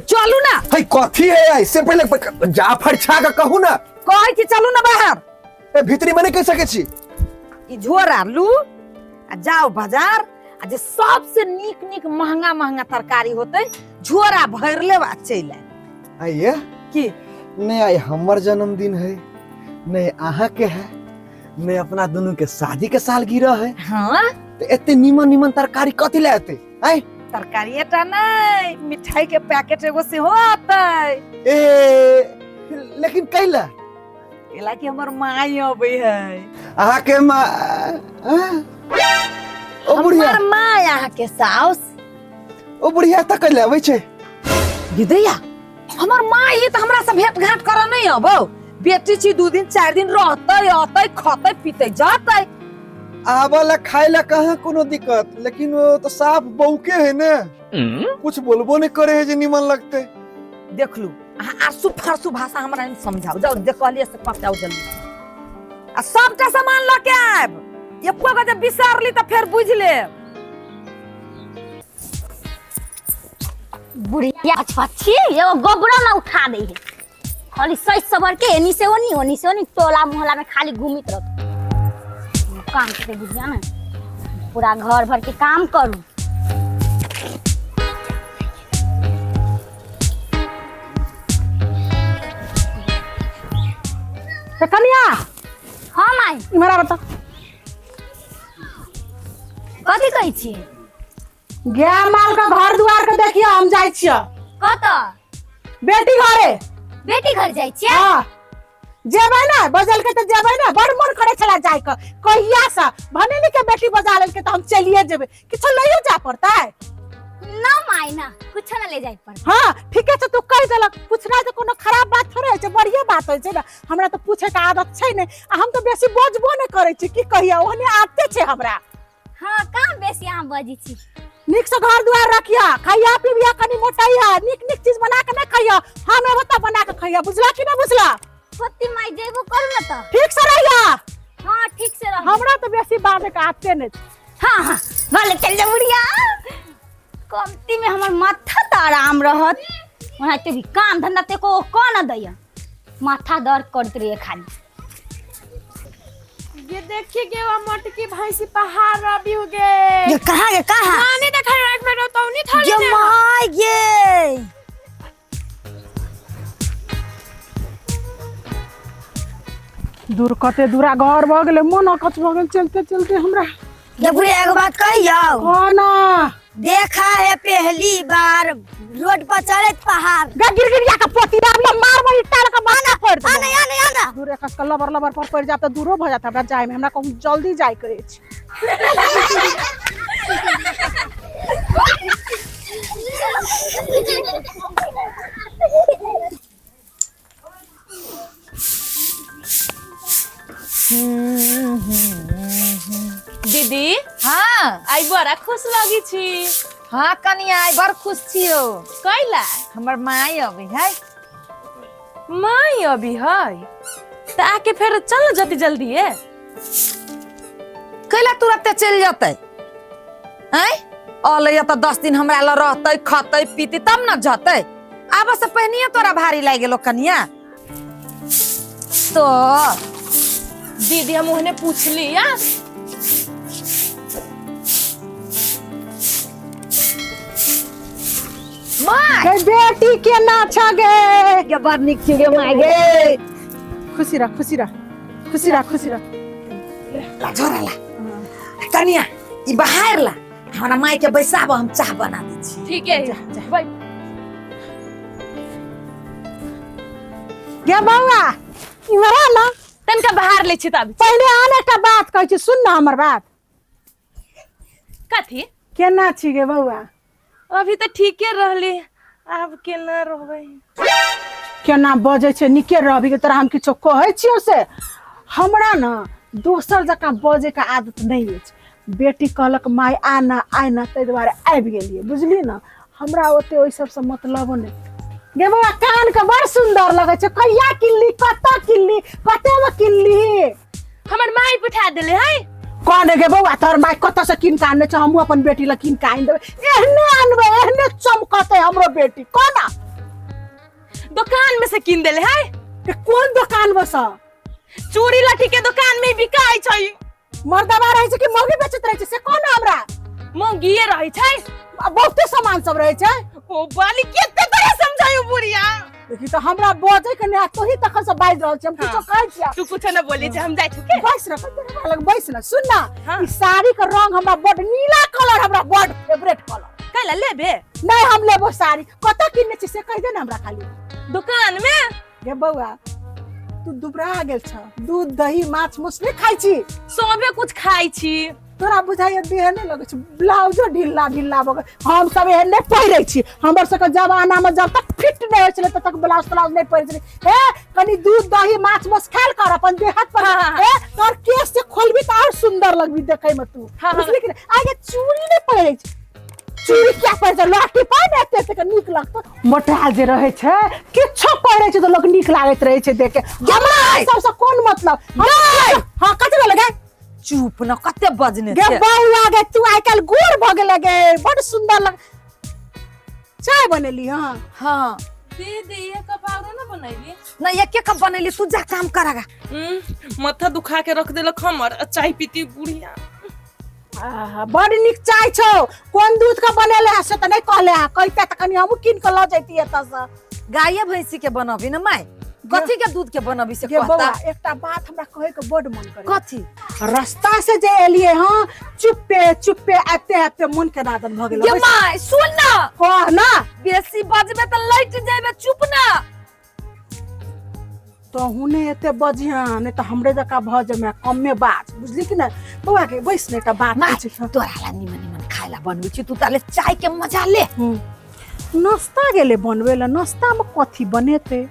चलू ना। है कथी है आई से पहले जा फरछा के कहू ना। कहै छी चलू ना बाहर। ए भीतरी में नहीं कह सके छी। ई झोरा लू आ जाओ बाजार आ जे सबसे नीक नीक महंगा महंगा तरकारी होते झोरा भरि लेब आ चलि आयब। आइए की? नहीं आई हमर जन्मदिन है, नहीं अहाँ के है, नहीं अपना दोनों के शादी के सालगिरह है। हाँ। तो एते नीमन नीमन तरकारी कथी ले आते? आय तरकारी एटा नहीं, मिठाई के पैकेट एगो सेहो आते। ए लेकिन कैला? एला कि हमर माई अबै है। अहाँ के माँ? ओ बुढ़िया। हमर माँ अहाँ के साउस। ओ बुढ़िया त कैला अबै छै? गिदैया हमर माँ ई त हमरा से भेंट घाट करऽ नहीं अबौ। बेटी छी 2 दिन 4 दिन रहतै अतै खतै पीतै जतै। आबऽ ला खाय ला कहाँ कोनो दिक्कत, लेकिन वो तो साफ बौके है ने, कुछ बोलबो नहीं करे है जे निमन लगते। देखलू अहाँ आरसू फारसू भाषा हमरा नहीं समझाउ, जाउ जे कहलियै से कऽ के आउ जल्दी। आ सबटा सामान लऽ के आयब, एको गो जे बिसरली तऽ फेर बुझि लेब। बुढ़िया छछी एगो गोबरो ना उठा दे है, खाली सही सबर के एनी से ओनी ओनी से ओनी टोला मोहल्ला में खाली घूमित रहत। काम करते बुढ़िया ना पूरा घर भर के काम करू। ए कनिया। हाँ माई। इम्हर आबऽ तऽ। कथी कहै छियै? गाय माल के घर दुआर के देखियो, हम जाइ छियै। कतऽ? बेटी घरे। बेटी घर जाइ छियै? हाँ। जेबै ना, बजल के तऽ जेबै ना, बड़ मन करै छला जाय के कहिया से, भनेनी के बेटी बजा लेलकै तऽ हम चलिए जेबै, किछो लइयो जा पड़तै? ना माई ना, कुछो ना ले जाय पड़तै। हाँ ठीके छै, तू कहि देलक, पूछना तऽ कोनो खराब बात थोड़े होइ छै, बढ़िए बात होइ छै ने। हमरा तऽ पूछे के आदत छै ने, आ हम तऽ बेसी बजबो नहि करै छी, की कहिया ओहने आदते छै हमरा। हाँ कहाँ बेसी अहाँ बजै छी। नीक से घर दुआर रखिया, खाइया पीबिया, कनी मोटाइया, नीक नीक चीज बना के नहीं खाइया, हम एबो तब बना के खाइया, बुझला कि नहीं बुझला? होती माई जेबो करू ना त। ठीक से रहिया। हाँ ठीक से रह। हमरा तो बेसी बाजे के आदते नहीं। हाँ हाँ भले चल जा बुढ़िया, कमती में हमर माथा त आराम रहत, ओनाहिते भी काम धंधा ते को कौन दैया, माथा दर्द करत रहे खाली। ये देखिए गे वो मोटकी भैंसी पहाड़ रबी हो गए। ये कहाँ गे कहाँ? नानी देखा एक मिनट तो नहीं था ये my गे। दूर कते दूरा घर भ गेलै, मन अकच भ गेल चलते चलते हमरा। ये बुढ़िया एगो बात कहियौ? कोना? देखा है पहली बार रोड पर चलत पहाड़। गे गिरगिरिया के पोती आब न मारबै टाल के माथा फोड़ देबौ। आना आना आना। दूर एकस के लबर लबर पर पड़ जात त दूरो भ जात हमरा जाय में, हमरा कहूँ जल्दी जाय के अछि। दीदी। हाँ। आई बड़ा खुश लगी छी। हाँ कनिया आई बड़ खुश छियो। कैला? हमर माई अबै है। माई अभी है त आके फेर चल जती जल्दी है। कैला तुरंते चल जतै? आँय अलै त 10 दिन हमरा ल रहतै खतै पीतै तब न जतै। आब से पहिनिये तोरा भारी लागि गेलो कनिया। तो दीदी हम ओहने पूछली या माय गे बेटी के ना छ गे। गे बड़ नीक छी गे माय गे। खुशी रह खुशी रह खुशी रह खुशी रह। ला झोरा ला कनिया ई बाहर ला, हमरा माय के बैसाब हम चाह बना दै छी। ठीक है जा, जा। बाय। गे बौआ इम्हर आ ना। तनका बाहर ले छी तब। पहिले आन एकटा बात कहै छी, सुन ना हमर बात। कथी? केना छी गे बौआ? अभी तऽ ठीके रहली, आब केना रहबै? केना बजै छै? नीके रहबी तोरा हम किछो कहै छियौ से? हमरा न दोसर जकाँ बजै के आदत नहि अछि। बेटी कहलक माय आ ना आइ ना, ताहि दुआरे आबि गेलियै बुझली न। हमरा ओते ओहि सबसँ मतलब नहि। गे बौआ कान के बड़ सुन्दर लगै छै, कहिया किनली, कतऽ किनली, कतेमे किनली? हमर माय पठा देले है। कौन गे बौआ तोहर माय कतऽ से कीन के आनने छै? हमहूँ अपन बेटी लए कीन के आनि देबै, एहने आनबै, एहने चमकतै हमरो बेटी। कोना? दुकान में से कीन देले है। के कोन दुकान बस? चूड़ी लठी के दुकान में बिकाय छै। मर्दबा रहै छै कि मौगी बेचैत रहै छै से कोन हमरा? मौगिए रहै छै। आ बहुते सामान सब रहै छै। ओ बाली केते तरह समझायो बुढ़िया। देखी तऽ हमरा बजै के नहि, तोही तखन से बाजि रहल छी, हम किछो कहै छियै? तू कुछ न बोली छै, हम जाइ छी के। बैस न, कते लग बैस न, सुन न। हाँ। ई साड़ी के रंग हमरा बड नीला कलर, हमरा बड फेवरेट कलर। कैला लेबे? नहीं, हम लेबो साड़ी। कतऽ किनने छी से कहि दे ने हमरा खाली। दुकान में। गे बौआ, तू दुबरा गेल छ, दूध दही माछ मांस नहि खाइ छी? सबे कुछ खाइ छी। तोरा बुझाइए देह नहि लगै छै, ब्लाउजो ढिल्ला ढिल्ला भऽ गेल। हम सब एहन नहि पहिरै छी। हमर सबके जमानामे जब तक फिट नहि होइ छलै तब तक ब्लाउज त्लाउज नहि पहिरै छलै। हे, कनि दूध दही माछ मांस खायल कर अपन देहत पर। हाँ, हाँ। हे, तोहर केश से खोलबी तऽ आओर सुंदर लगबी देखै मे तू। हाँ, हाँ। बुझली कि नहि? आगे चूड़ी नहि पहिरै छै, चूड़ी किया पहिरै छै? लहठी पहिर ने, एते एते नीक लगतौ। मोटायल जे रहै छै, किछो पहिरै छै तऽ लोक नीक लागैत रहै छै देखे। हमरा एहि सबसँ कोन मतलब? हाँ, कथी भेलै गे? चुप न, कते बजने गे छै। बौआ गे, तू आइ काल्हि गोर भऽ गेले गे, बड सुंदर लग। चाय बनेली? हाँ। हाँ। दे दे, एक कप आरो ना बनैली? नहीं, एक एक कप बनेली, तू जा काम करागा। माथा दुखा के रख देलक हमर आ चाय पीती बुढ़िया। आहा, बड नीक चाय छौ। कोन दूध के बनेले है से तऽ नहि कहले है, कहिते तऽ कनि हमहूँ कीन कऽ लऽ जैती एतऽ से। गाये भैंसी के बनबी न माय, कथी के दूध के बनबी से गे कहता। बौआ, एकटा बात हमरा कहे के बड मन करे। कथी? रास्ता से जे एलिए हँ, चुप्पे चुप्पे आबिते आबिते मन के नादन भऽ गेल। गे माय, सुन न। कह ना। बेसी बजबे तऽ लैट जेबे, चुप ना। तहु ने एते बजिहा, नहि तऽ हमरे जकाँ भऽ जेमे। कमे बाज, बुझली कि नहि? बौआ के बैस ने, एकटा बात माय, पूछै छौ। तोरा ला निमन निमन खाय ला बनबै छी, तू ताले चाय के मजा ले। नाश्ता गेलै बनबै लए, नाश्तामे कथी बनेतै?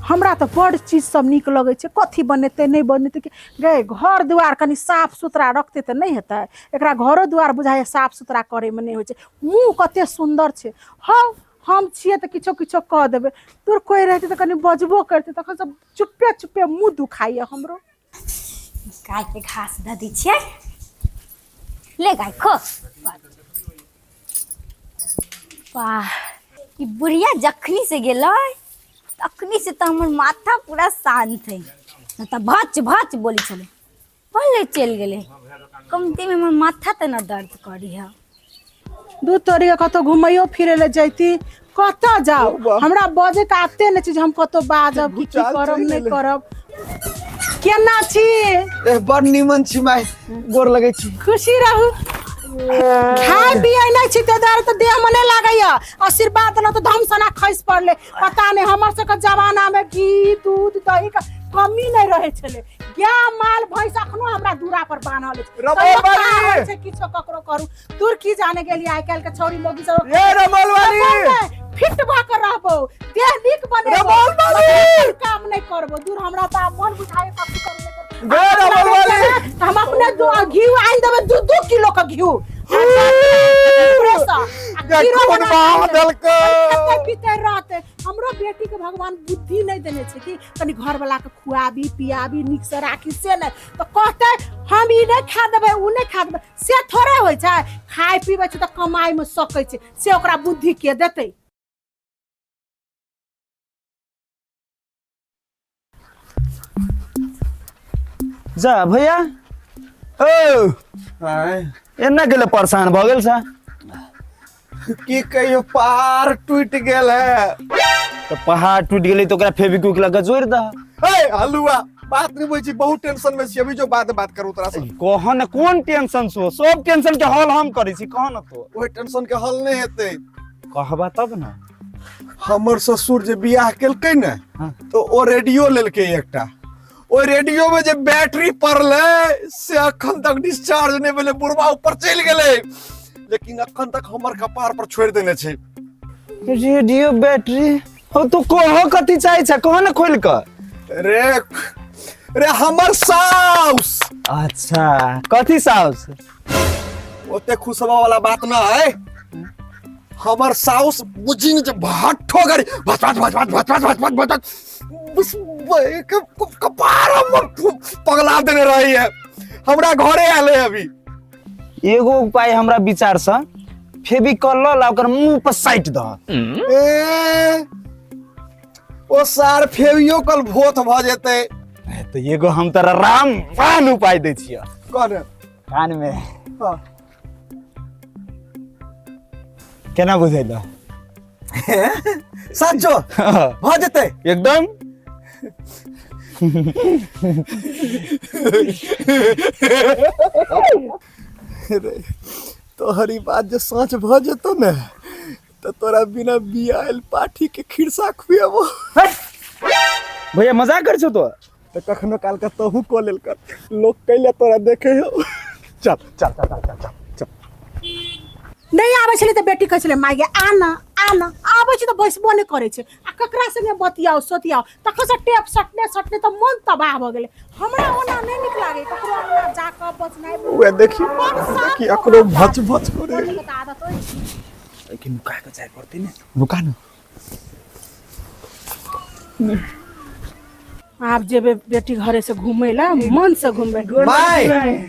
हमरा तऽ बड़ चीज सब नीक लगै छै, कथी बनेतै नहि बनेतै? कि गै, घर दुआर कनि साफ सुथरा रखतै तऽ नहि हेतै? एकरा घरो दुआर बुझाइए साफ सुथरा करैमे नहि होइ छै। मुँह कते सुन्दर छै। हौ, हम छियै तऽ किछो किछो कऽ देबै, तोर कोइ रहितै तऽ कनि बजबो करतै। तखन सब चुप्पे चुप्पे मुँह दुखाइए हमरो। गाय के घास दऽ दै छियै। ले गाय, खो। वाह, ई बुढ़िया जखनी से गेलै तखनी से तऽ हमर माथा पूरा शांत है, नहि तऽ भच भच बोलै छलै। पहिले चलि गेलै, कमती में हमर माथा तऽ न दर्द करी है। दूध तोरी के कतौ घुमैयो फिरे लए जैती, कतऽ जाउ? ओ वाह। हमरा बजे के आते नहि छै जे हम कतौ बाजब कि की भूचाल करब चलि नहि गेलै। करब। केना छी? ए, बड़ निमन छी माय, गोर लगै छी। खुशी रहू। खाय पियै नहि छी ताहि दुआरे तऽ देहमे नहि लागैया। आशीर्वाद देलहुँ तऽ धम सना खसि पड़लै। पता नहि, हमर सबके जमानामे घी दूध दही के कमी नहि रहै छलै। गाय माल भैंस अखनो हमरा दूरा पर बान्हल अछि। रमौल तैयो बाली! कहाँ होइ छै किछो ककरो करू। दूर की जाने गेली, आइ काल्हि के छौरी मौगी सब। ए रमौल वाली! फिट भऽ के रहबो, देह नीक बनेबो, रमौल वाली! काम नहि करबो। दूर, हमरा तऽ आब मन बुझाए कथी करू नहि करू। गे रमौल वाली! तऽ हम अपने घी आनि देबै, 2-2 किलो के घी गे खून बहा देलकै। खेतै पीते रहतै। हमरो बेटी के भगवान बुद्धि नहि देने छै कि कनि घरवला के खुआबी पियाबी, नीक से राखी, से नहि तऽ कहतै हम ई नहि खा देबै, ओ नहि खा देबै। से थोड़े होइ छै। खाय पीबै छै तऽ कमाइ मे सकै छै, से ओकरा बुद्धि के देतै? जा भैया, ओ आँय, एना गेले परेशान भऽ गेल छा? की कहियो, पहाड़ टूटि गेल है। तऽ पहाड़ टूटि गेलै तऽ ओकरा फेविक्विक लगा जोड़ि दह। ए हलुआ, बात नहीं बुझी, बहुत टेंशन में छी अभी, जो बाद में बात करू तोरा से। कह ने, कोन टेंशन छौ? सब टेंशन के हल हम करै छी, कह न तो। ओहि टेंशन के हल नहीं हेतै। कहबा तब ने। हमर ससुर जे बियाह केलकै ने, हाँ। तो ओ रेडियो लेलकै एकटा। ओहि रेडियो में जे बैटरी पड़लै से अखन तक डिस्चार्ज नहीं भेलै। बुढ़वा ऊपर चलि गेलै, लेकिन अखन तक हमर कपार पर छोड़ि देने छै। रेडियो बैटरी हो, तू कह कथी चाहै छ, कह ने खोलि कऽ। रे रे, हमर साउस। अच्छा, कथी साउस? ओते खुशबा वाला बात ना है। हमर साउस बुझी ने जे भाठो गाड़ी भच भच भच भच भच भच भच भच भच, बस कपार हमर पगला देने रही है। हमरा घरे आयल है अभी। एगो उपाय हमरा विचार से, फेविकॉल ल ला, ओकर मुंह पर साइट दह। ए, ओ सार फेवियो कल भोथ भऽ जेतै। तऽ एगो हम तोरा राम बाण उपाय दै छियौ। कह ने। कान में। हाँ। केना बुझेलौ? साचो भऽ जेतै? एकदम। रे तोहर ई बात जे सच भऽ जेतौ ने तऽ तोरा बिना बियायल पाठी के खिरसा खुएबो। भैया मजाक कर छौ तो? तऽ कखनो काल के तोहू कऽ लेल कर, लोक कैले तोरा देखे हो। चल चल चल चल चल चल। नहि आबै छलै तऽ बेटी कहै छलै माय गे आ न आ न, आबै छै तऽ बैसबो नहि करै छै आ ककरा संगे बतियाउ सोतियाउ, तखन से टेप सटने सटने तऽ मन तबाह भऽ गेलै। हमरा ओना नहि नीक लागै ककरो अंगना जाकऽ बजनाइ। उएह देखी बड़ साफ देखी एकरो स्वभाव। भच भच करे। बोलैके तऽ आदत अछि। लेकिन नुका के जाय पड़तै ने। नुका ने। आब जेबै बेटी घरे से घूमै ला, मन से घूमबै। माय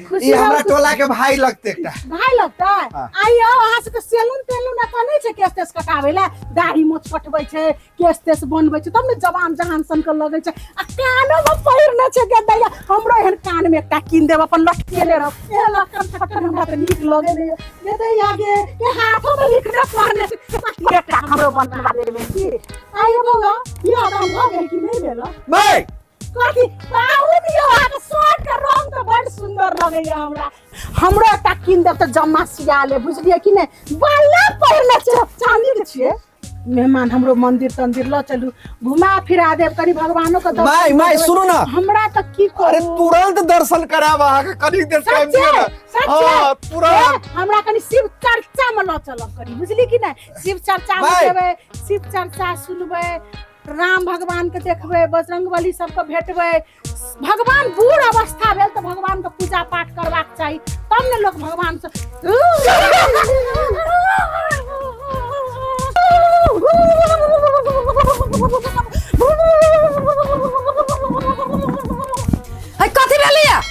खुशी ई हमरा रहू। टोला के भाई लगते एकटा। भाई लगतै? हाँ। आइयो अहाँ सबके सैलून तेलून एतऽ नहि छै केश तेश कटाबै ला? दाढ़ी मोछ कटबै छै, केश तेश बनबै छै, तब ने जवान जहान सन के लगै छै। आ कानो मे पहिरने छै गे दैया, हमरो एहन कान मे एकटा कीन देब, अपन लटकेले रहब। एहन लटकन फटकन हमरा तऽ नीक लगै नहि गे दैया गे। के हाथो मे लिखने पढ़ने छै, एकटा हमरो बनवा देबै की? आइयो बौआ, बियाह दान भऽ गेल कि नहि भेल? माय कथी पाहुन यौ, अहाँके शर्ट के रंग तऽ बड़ सुन्दर लगैया हमरा। हमरो एकटा कीन देब तऽ जम्मा सिया ले, बुझलियै कि नहि? बाला पहिरने छै, चांदी के छियै। मेहमान हमरो मंदिर तंदिर लऽ चलू, घुमा फिरा देब कनि भगवानो के दर्शन माय, माय, कऽ देबै। सुनू ना। हमरा तऽ की अरे कहू, तुरंत दर्शन करायब अहाँके, कनिक देर टाइम सच्चे दिअ ने। सच्चे? हाँ तुरंत। ए, हमरा कनि शिव चर्चा में लऽ चलब कनि, बुझली कि नहि? शिव चर्चा में माय। जेबै, शिव चर्चा सुनबै, राम भगवान के देखबै, बजरंग बली सबके भेटबै। भगवान बूढ़ अवस्था भेल तऽ भगवान के पूजा पाठ करबाक चाही, तब ने लोक भगवान से। है कथी भेलैया?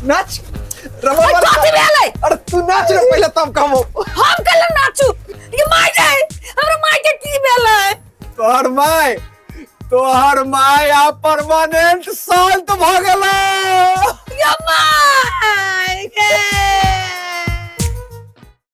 नाच रवा है वाला। कथी भेलै? अरे तू नाच रे पहिले तब कहबो। हम कैला नाचू? ये माय रे, हमरा माय के की भेलै? तोहर माय, तोहर माय आ परमानेंट शांत भऽ गेलै। ये माय गे।